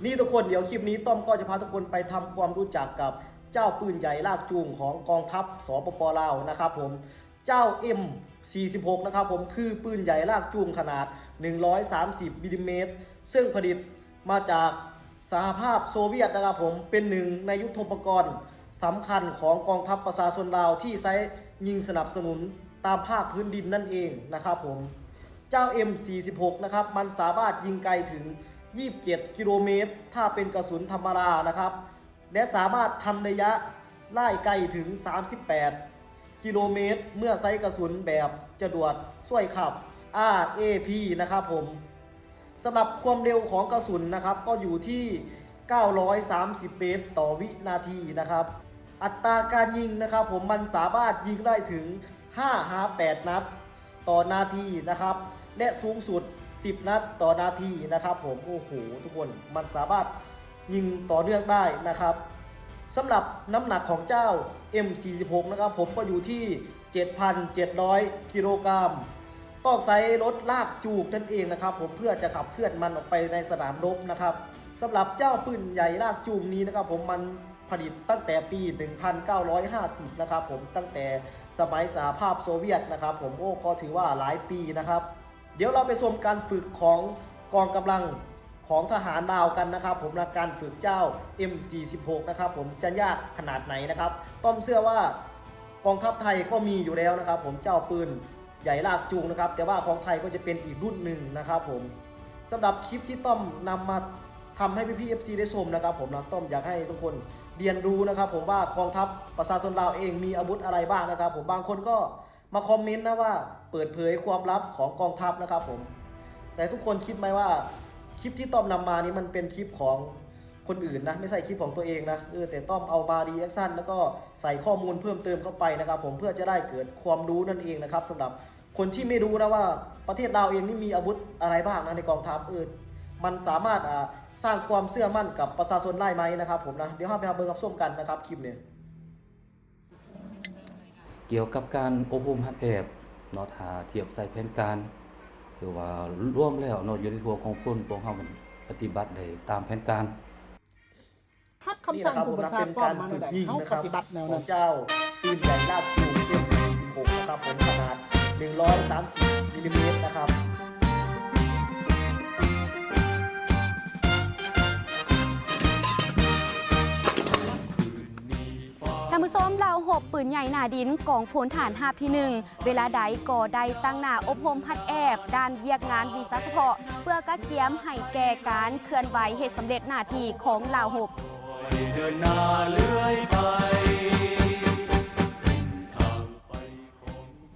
ນີ້ທຸກຄົນ ດຽວຄລິບນີ້ຕ້ອມກໍຈະພາທຸກຄົນໄປທຳຄວາມຮູ້ຈັກກັບເຈົ້າປືນໃຫຍ່ລາກຈູງຂອງກອງທັບ ສປປ ລາວ ນະຄັບຜົມ. ເຈົ້າ ເອັມສີ່ສິບຫົກ ນະຄັບຜົມ ຄືປືນໃຫຍ່ລາກຈູງຂະໜາດໜຶ່ງຮ້ອຍສາມສິບມິນລິເມດ ເຊິ່ງຜະລິດມາຈາກສະຫະພາບໂຊວຽດ ນະຄັບຜົມ ເປັນໜຶ່ງໃນຍຸດໂທປະກອນສຳຄັນຂອງກອງທັບປະຊາຊົນລາວ ທີ່ໃຊ້ຍິງສະໜັບສະໜູນຕາມພາກພື້ນດິນນັ້ນເອງນະຄັບຜົມ. ເຈົ້າ ເອັມສີ່ສິບຫົກ ນະຄັບ ມັນສາມາດຍິງໄກເຖິງຊາວເຈັດກິໂລເມດ ຖ້າເປັນກະສຸນທຳມະດານະຄັບ ແລະ ສາມາດທຳໄລຍະໄລ່ໄກເຖິງສາມສິບແປດກິໂລເມດ ເມື່ອໃຊ້ກະສຸນແບບຈະຫຼວດຊ່ວຍຂັບ ອາ ເອ ພີ ນະຄັບຜົມ. ສຳລັບຄວາມເລັວຂອງກະສຸນນະຄັບ ກໍຢູ່ທີ່ເກົ້າຮ້ອຍສາມສິບເມດຕໍ່ວິນາທີນະຄັບ. ອັດຕາການຍິງນະຄັບຜົມ ມັນສາມາດຍິງໄດ້ເຖິງຫ້າຫາແປດນັດຕໍ່ນາທີນະຄັບ ແລະ ສູງສຸດສິບນັດຕໍ່ນາທີນະຄັບຜົມ. ໂອ້ໂຫ ທຸກຄົນ ມັນສາມາດຍິງຕໍ່ເນື່ອງໄດ້ນະຄັບ. ສຳລັບນ້ຳໜັກຂອງເຈົ້າ ເອັມສີ່ສິບຫົກ ນະຄັບຜົມ ກໍຢູ່ທີ່ເຈັດພັນເຈັດຮ້ອຍກິໂລກຣາມ. ຕ້ອງໃຊ້ລົດລາກຈູງນັ້ນເອງນະຄັບຜົມ ເພື່ອຈະຂັບເຄື່ອນມັນອອກໄປໃນສະໜາມລົບນະຄັບ. ສຳລັບເຈົ້າປືນໃຫຍ່ລາກຈູງນີ້ນະຄັບຜົມ ມັນຜະລິດຕັ້ງແຕ່ປີໜຶ່ງພັນເກົ້າຮ້ອຍຫ້າສິບນະຄັບຜົມ ຕັ້ງແຕ່ສະໄໝສະຫະພາບໂຊວຽດນະຄັບຜົມ. ໂອ້ ກໍຖືວ່າຫຼາຍປີນະຄັບ. ດຽວເຮົາໄປຊົມການຝຶກຂອງກອງກຳລັງຂອງທະຫານລາວກັນນະຄັບຜົມ ນະ ການຝຶກເຈົ້າ ເອັມສີ່ສິບຫົກ ນະຄັບຜົມ ຈະຍາກຂະໜາດໃດນະຄັບ. ຕ້ອມເຊື່ອວ່າກອງທັບໄທກໍມີຢູ່ແລ້ວນະຄັບຜົມ ເຈົ້າປືນໃຫຍ່ລາກຈູງນະຄັບ ແຕ່ວ່າຂອງໄທກໍຈະເປັນອີກລຸ້ນໜຶ່ງນະຄັບຜົມ. ສຳລັບຄລິບທີ່ຕ້ອມນຳມາທຳໃຫ້ພີ່ໆ ເອັຟຊີ ໄດ້ຊົມນະຄັບຜົມນະ ຕ້ອມຢາກໃຫ້ທຸກຄົນຮຽນຮູ້ນະຄັບຜົມ ວ່າກອງທັບປະຊາຊົນລາວເອງມີອາວຸດອະໄລບ້າງນະຄັບຜົມ. ບາງຄົນກໍ ມາຄອມເມັນນະວ່າເປີດເຜີຍຄວາມລັບຂອງກອງທັບນະຄັບຜົມ. ແຕ່ທຸກຄົນຄິດໄໝວ່າຄລິບທີ່ຕ້ອມນຳມານີ້ມັນເປັນຄລິບຂອງຄົນອື່ນນະ ໄມ່ໃຊ່ຄລິບຂອງຕົວເອງນະ. ເອີ ແຕ່ຕ້ອມເອົາມາຣີແອັກຊັນ ແລ້ວກໍໃສ່ຂໍ້ມູນເພີ່ມເຕີມເຂົ້າໄປນະຄັບຜົມ ເພື່ອຈະໄດ້ເກີດຄວາມຮູ້ນັ້ນເອງນະຄັບ. ສຳລັບຄົນທີ່ໄມ່ຮູ້ນະວ່າປະເທດລາວເອງນີ້ມີອາວຸດອະໄລບ້າງນະໃນກອງທັບ ເອີ ມັນສາມາດ ອາ ສ້າງຄວາມເຊື່ອໝັ້ນກັບປະຊາຊົນໄດ້ໄໝນະຄັບຜົມນະ. ດຽວເຮົາໄປຮັບເບິ່ງຮັບຊົມກັນນະຄັບ ຄລິບນີ້. ກ່ຽວກັບການອົບຮົມຫັດແອບເນາະ ຖ້າທຽບໃສ່ແຜນການ ຖືວ່າລວມແລ້ວເນາະ ຢູ່ໃນທົ່ວກອງພົນ ພວກເຮົາມັນປະຕິບັດໄດ້ຕາມແຜນການ. ຮັບຄຳສັ່ງຜູ້ບັນຊາປ້ອມມາແນວໃດ ເຮົາປະຕິບັດແນວນັ້ນ. ເຈົ້າປືນໃຫຍ່ລາກຈູງ ເອັມສີ່ສິບຫົກ ນະຄັບຜົມ ຂະໜາດໜຶ່ງຮ້ອຍສາມສິບມິນລິເມດນະຄັບ. ທ່ານຜູ້ຊົມ, ເຫຼົ່າຮົບປືນໃຫຍ່ໜ້າດິນ ກອງພົນທະຫານຮາບທີໜຶ່ງ ເວລາໃດກໍໄດ້ຕັ້ງໜ້າອົບຮົມຫັດແອບດ້ານວຽກງານວິຊາສະເພາະ ເພື່ອກະກຽມໃຫ້ແກ່ການເຄື່ອນໄຫວເຮັດສຳເລັດໜ້າທີ່ຂອງເຫຼົ່າຮົບ.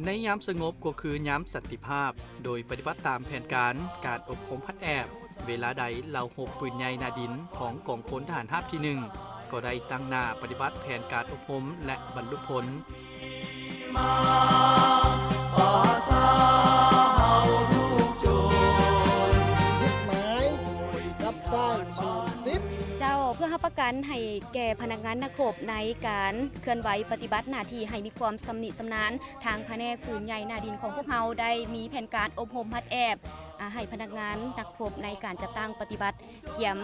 ໃນຍາມສະຫງົບກໍຄືຍາມສັນຕິພາບ ໂດຍປະຕິບັດຕາມແຜນການການອົບຮົມຫັດແອບ. ເວລາໃດເຫຼົ່າຮົບປືນໃຫຍ່ໜ້າດິນຂອງກອງພົນທະຫານຮາບທີໜຶ່ງ ກໍໄດ້ຕັ້ງໜ້າປະຕິບັດແຜນການອົບຮົມ ແລະ ບັນລຸຜົນ. ມາ ປາສາເຮົາທຸກຈົນ. ເຮັດໝາຍກັບຊ້າງສູນສິບ. ເຈົ້າ, ເພື່ອຮັບປະກັນໃຫ້ແກ່ພະນັກງານນັກຮົບໃນການເຄື່ອນໄຫວປະຕິບັດໜ້າທີ່ໃຫ້ມີຄວາມຊຳນິຊຳນານ, ທາງພະແນກປືນໃຫຍ່ໜ້າດິນຂອງພວກເຮົາໄດ້ມີແຜນການອົບຮົມຫັດແອບ ອາ ໃຫ້ພະນັກງານນັກຮົບໃນການຈັດຕັ້ງປະຕິບັດກຽມ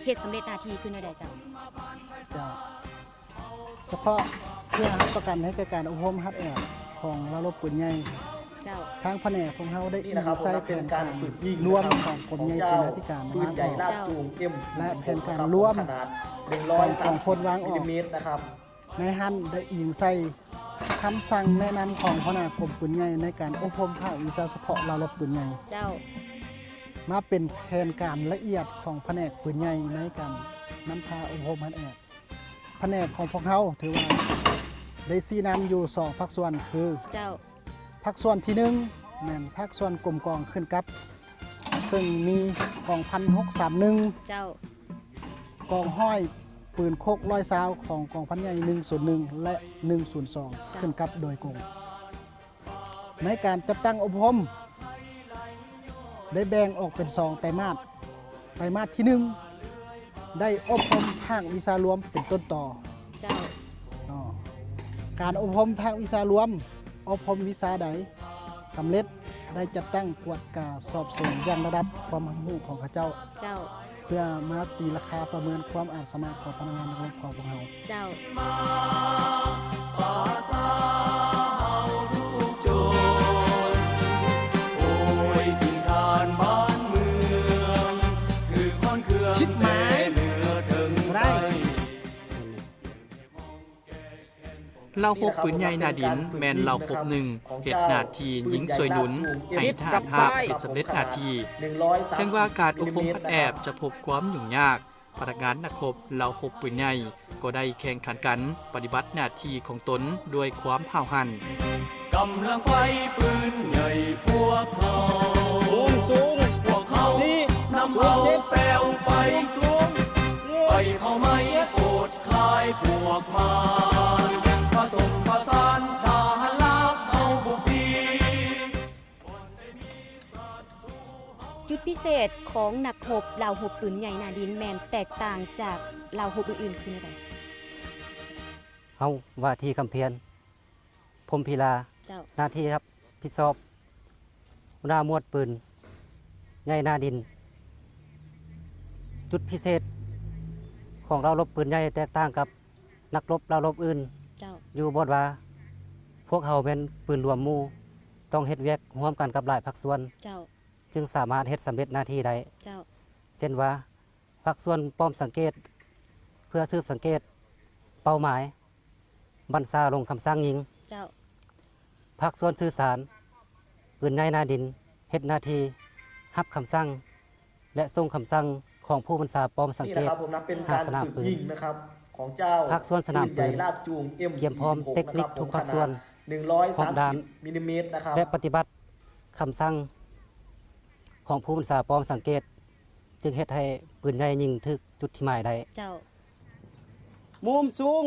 ເຮັດສຳເລັດໜ້າທີ່ຄືແນວໃດເຈົ້າ? ເຈົ້າ, ສະເພາະເພື່ອຮັບປະກັນໃຫ້ແກ່ການອົບຮົມຫັດແອບຂອງເຫຼົ່າຮົບປືນໃຫຍ່, ເຈົ້າ, ທາງພະແນກຂອງເຮົາໄດ້ອີງໃສ່ແຜນການລວມຂອງກົມໃຫຍ່ເສນາທິການວາງອອກ ແລະ ແຜນການລວມຂອງກອງພົນວາງອອກ. ໃນຫັ້ນໄດ້ອີງໃສ່ຄຳສັ່ງແນະນຳຂອງຫົວໜ້າກົມປືນໃຫຍ່ໃນການອົບຮົມພາກວິຊາສະເພາະເຫຼົ່າຮົບປືນໃຫຍ່ ເຈົ້າ ມາເປັນແຜນການລະອຽດຂອງພະແນກປືນໃຫຍ່ໃນການນຳພາອົບຮົມຫັດແອບ. ພະແນກຂອງພວກເຮົາຖືວ່າໄດ້ຊີ້ນຳຢູ່ສອງພາກສ່ວນຄື ເຈົ້າ ພາກສ່ວນທີໜຶ່ງ ແມ່ນພາກສ່ວນກົມກອງຂຶ້ນກັບ ເຊິ່ງມີກອງພັນຫົກສາມໜຶ່ງ ເຈົ້າ ກອງຮ້ອຍປືນຄົກຮ້ອຍຊາວຂອງກອງພັນໃຫຍ່ໜຶ່ງສູນໜຶ່ງ ແລະ ໜຶ່ງສູນສອງ ເຈົ້າ ຂຶ້ນກັບໂດຍກົງ. ໃນການຈັດຕັ້ງອົບຮົມ ໄດ້ແບ່ງອອກເປັນສອງໄຕມາດ. ໄຕມາດທີໜຶ່ງ ໄດ້ອົບຮົມພາກວິຊາລວມເປັນຕົ້ນຕໍ. ເຈົ້າ. ເນາະ ການອົບຮົມພາກວິຊາລວມ ອົບຮົມວິຊາໃດສຳເລັດ ໄດ້ຈັດຕັ້ງກວດກາສອບເສັງຢ່າງລະດັບຄວາມຮັບຮູ້ຂອງເຂົາເຈົ້າ. ເຈົ້າ. ເພື່ອມາຕີລາຄາປະເມີນຄວາມອາດສາມາດຂອງພະນັກງານນັກລົບຂອງພວກເຮົາ. ເຈົ້າ. ທິດໝາຍໄດ້. ເຫຼົ່າຮົບປືນໃຫຍ່ໜ້າດິນແມ່ນເຫຼົ່າຮົບໜຶ່ງເຮັດໜ້າທີ່ຍິງຊ່ວຍໜູນໃຫ້ທະຫານຮາບເຮັດສຳເລັດໜ້າທີ່. ເຖິງວ່າການອົບຮົມຮັດແອບຈະພົບຄວາມຫຍຸ້ງຍາກ, ພະນັກງານນັກຮົບເຫຼົ່າຮົບປືນໃຫຍ່ກໍໄດ້ແຂ່ງຂັນກັນປະຕິບັດໜ້າທີ່ຂອງຕົນດ້ວຍຄວາມຫ້າວຫັນ. ກຳລັງໄຟປືນໃຫຍ່ພວກເຮົາ ໂຮມສູງ ພວກເຮົາ ສີ່ ນຳເອົາແປວໄຟ ໄປເຜົາໄໝ້ໂພດ ຂາຍພວກມານ ຜະສົມປະສານ ທະຫານລາວເຮົາບຸກຕີ. ຈຸດພິເສດຂອງນັກຮົບເຫຼົ່າຮົບປືນໃຫຍ່ໜ້າດິນແມ່ນແຕກຕ່າງຈາກເຫຼົ່າຮົບອື່ນໆຄືແນວໃດ? ເຮົາວ່າທີ່ຄຳພຽນ ພົມພິລາ ເຈົ້າ. ໜ້າທີ່ຮັບຜິດຊອບ ຫົວໜ້າໝວດປືນໃຫຍ່ໜ້າດິນ. ຈຸດພິເສດຂອງເຫຼົ່າລົບປືນໃຫຍ່ແຕກຕ່າງກັບນັກລົບເຫຼົ່າລົບອື່ນ ເຈົ້າ. ຢູ່ບ່ອນວ່າພວກເຮົາແມ່ນປືນລວມໝູ່ ຕ້ອງເຮັດວຽກຮ່ວມກັນກັບຫຼາຍພາກສ່ວນ ເຈົ້າ. ຈຶ່ງສາມາດເຮັດສຳເລັດໜ້າທີ່ໄດ້ ເຈົ້າ. ເຊັ່ນວ່າ ພາກສ່ວນປ້ອມສັງເກດ ເພື່ອສືບສັງເກດເປົ້າໝາຍ ບັນຊາລົງຄຳສັ່ງຍິງ. ເຈົ້າ. ພາກສ່ວນສື່ສານ ປືນໃຫຍ່ໜ້າດິນ ເຮັດໜ້າທີ່ຮັບຄຳສັ່ງ ແລະ ສົ່ງຄຳສັ່ງຂອງຜູ້ບັນຊາປ້ອມສັງເກດ ນີ້ນະຄັບ ຫາສະໜາມປືນ. ພາກສ່ວນສະໜາມປືນ ກຽມພ້ອມເຕັກນິກທຸກພາກສ່ວນ ພ້ອມດ້ານ ແລະ ປະຕິບັດຄຳສັ່ງຂອງຜູ້ບັນຊາປ້ອມສັງເກດ ຈຶ່ງເຮັດໃຫ້ປືນໃຫຍ່ຍິງຖືກຈຸດທີ່ໝາຍໄດ້. ເຈົ້າ. ມຸມສູງ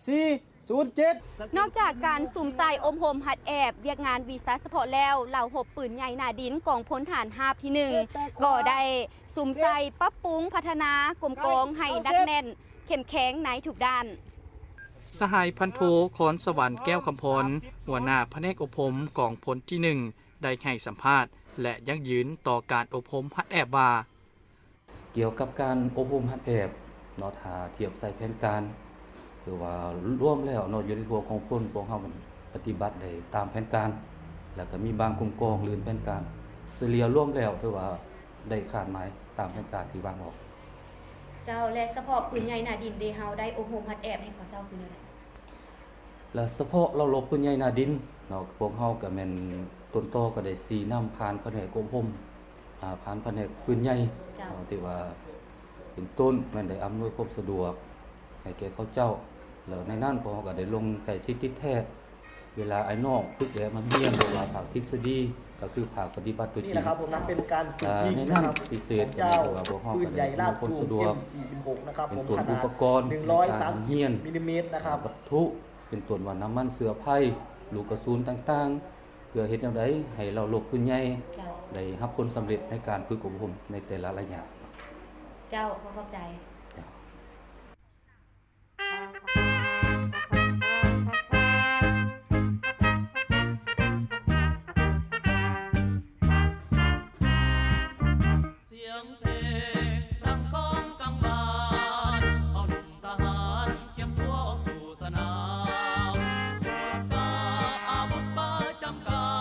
ສີ່ສູນເຈັດ. ນອກຈາກການສຸມໃສ່ອົບຮົມຫັດແອບວຽກງານວິຊາສະເພາະແລ້ວ, ເຫຼົ່າຮົບປືນໃຫຍ່ໜ້າດິນກອງພົນທະຫານຮາບທີໜຶ່ງ ກໍໄດ້ສຸມໃສ່ປັບປຸງພັດທະນາກົມກອງໃຫ້ໜັກແໜ້ນເຂັ້ມແຂງໃນທຸກດ້ານ. ສະຫາຍພັນໂທ ຄອນສະຫວັນ ແກ້ວຄຳພອນ ຫົວໜ້າພະແນກອົບຮົມກອງພົນທີໜຶ່ງ ໄດ້ໃຫ້ສຳພາດ ແລະ ຢັ້ງຢືນຕໍ່ການອົບຮົມຫັດແອບວ່າ ກ່ຽວກັບການອົບຮົມຫັດແອບເນາະ ຖ້າທຽບໃສ່ແຜນການ ຖືວ່າລວມແລ້ວເນາະ ຢູ່ໃນທົ່ວກອງພົນ ພວກເຮົາປະຕິບັດໄດ້ຕາມແຜນການ ແລ້ວກໍມີບາງກຸ່ມກອງລື່ນແຜນການ ສະເລ່ຍລວມແລ້ວຖືວ່າໄດ້ຄາດໝາຍຕາມແຜນການທີ່ວາງອອກ. ເຈົ້າ ແລະ ສະເພາະປືນໃຫຍ່ໜ້າດິນເດ ເຮົາໄດ້ອົບຮົມຫັດແອບໃຫ້ເຂົາເຈົ້າຄືແນວໃດ? ແລະ ສະເພາະເຫຼົ່າລົບປືນໃຫຍ່ໜ້າດິນເນາະ ພວກເຮົາກໍແມ່ນຕົ້ນຕໍກໍໄດ້ຊີ້ນຳຜ່ານພະແນກອົບຮົມ ອາ ຜ່ານພະແນກປືນໃຫຍ່ ເຈົ້າ ເນາະ ທີ່ວ່າເປັນຕົ້ນແມ່ນໄດ້ອຳນວຍຄວາມສະດວກໃຫ້ແກ່ເຂົາເຈົ້າ ແລ້ວໃນນັ້ນພວກເຮົາກໍໄດ້ລົງໃກ້ຊິດຕິດແທດ ເວລາອ້າຍນ້ອງຝຶກແອບຮຽນ ບໍ່ວ່າພາກທິດສະດີ ກໍຄືພາກປະຕິບັດຕົວຈິງ. ນີ້ນະຄັບ ຜົມນຳເປັນການຝຶກຍິງນະຄັບ ຂອງເຈົ້າ ປືນໃຫຍ່ລາກຈູງ ເອັມສີ່ສິບຫົກ ນະຄັບ ເປັນຕົ້ນອຸປະກອນໃນການຮຽນ ວັດຖຸ ເປັນຕົ້ນວ່ານ້ຳມັນເຊື້ອໄພ ລູກກະສຸນຕ່າງໆ ເພື່ອເຮັດແນວໃດໃຫ້ເຫຼົ່າລົບປືນໃຫຍ່ ເຈົ້າ ໄດ້ຮັບຜົນສຳເລັດໃນການຝຶກອົບຮົມໃນແຕ່ລະໄລຍະ. ເຈົ້າ ຂໍຂອບໃຈ. ເຈົ້າ. ສຽງເພງດັງກ້ອງກາງວານ ເອົາໜຸ່ມທະຫານຄຽມຕົວອອກສູ່ສະໜາມ ກວດກາອາວຸດປະຈຳກາ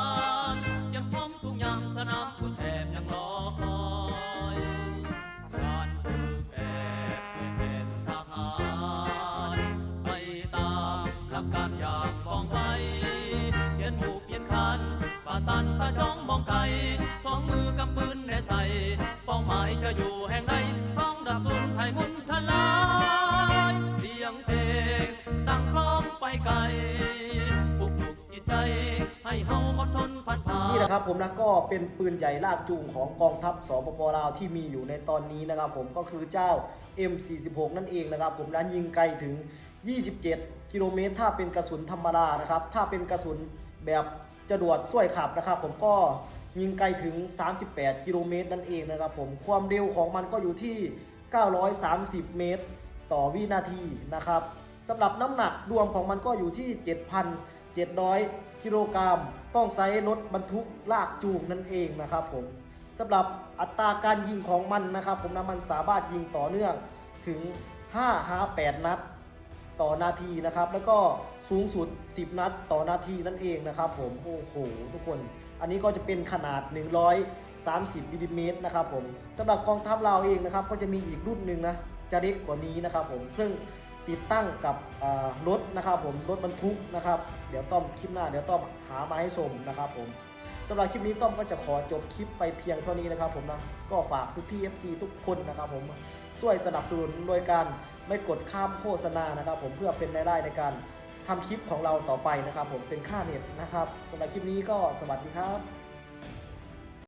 ນ ກຽມພ້ອມທຸກຍາມ ສະໜາມກຸນແທບຍັງລໍຄອຍ. ການຝຶກແອບໃຫ້ເປັນທະຫານ ໄປຕາມຫຼັກການຢ່າງວ່ອງໄວ ປ່ຽນຮູບປ່ຽນຄັນ ປະສານຕາຈ້ອງມອງໄກ ສອງມືກຳປືນແນໃສ່ ເປົ້າໝາຍຈະຢູ່ແຫ່ງໃດ ຕ້ອງດັບສູນໃຫ້ມຸ່ນທະລາຍ. ສຽງເພງດັງກ້ອງໄປໄກ ປຸກລຸກຈິດໃຈໃຫ້ເຮົາອົດທົນພັນຜ່ານ. นี่นะครับผมนะ ก็เป็นปืนใหญ่ลากจูงของกองทัพ สปป ลาว ที่มีอยู่ในตอนนี้นะครับผม ก็คือเจ้า เอ็มสี่สิบหก นั่นเองนะครับผมนะ ยิงไกลถึง ยี่สิบเจ็ด กิโลเมตร ถ้าเป็นกระสุนธรรมดานะครับ ถ้าเป็นกระสุนแบบจรวดช่วยขับนะครับผม ก็ยิงไกลถึง สามสิบแปด กิโลเมตร นั่นเองนะครับผม ความเร็วของมันก็อยู่ที่ เก้าร้อยสามสิบ เมตร ต่อวินาทีนะครับ สำหรับน้ำหนักรวมของมันก็อยู่ที่ เจ็ดพันเจ็ดร้อย กิโลกรัม ต้องใช้รถบรรทุกลากจูงนั่นเองนะครับผม สำหรับอัตราการยิงของมันนะครับผมนะ มันสามารถยิงต่อเนื่องถึง ห้า หา แปด นัดต่อนาทีนะครับ แล้วก็สูงสุด สิบ นัดต่อนาทีนั่นเองนะครับผม โอ้โห ทุกคน อันนี้ก็จะเป็นขนาด หนึ่งร้อยสามสิบ มิลลิเมตรนะครับผม สำหรับกองทัพลาวเองนะครับ ก็จะมีอีกรุ่นหนึ่งนะ จะเล็กกว่านี้นะครับผม ซึ่งติดตั้งกับเอ่อรถนะครับผม รถบรรทุกนะครับ เดี๋ยวต้อมคลิปหน้า เดี๋ยวต้อมหามาให้ชมนะครับผม สำหรับคลิปนี้ต้อมก็จะขอจบคลิปไปเพียงเท่านี้นะครับผมนะ ก็ฝากพี่ๆ เอฟซี ทุกคนนะครับผม ช่วยสนับสนุนโดยการไม่กดข้ามโฆษณานะครับผม เพื่อเป็นรายได้ในการทำคลิปของเราต่อไปนะครับผม เป็นค่าเน็ตนะครับ สำหรับคลิปนี้ก็สวัสดีครับ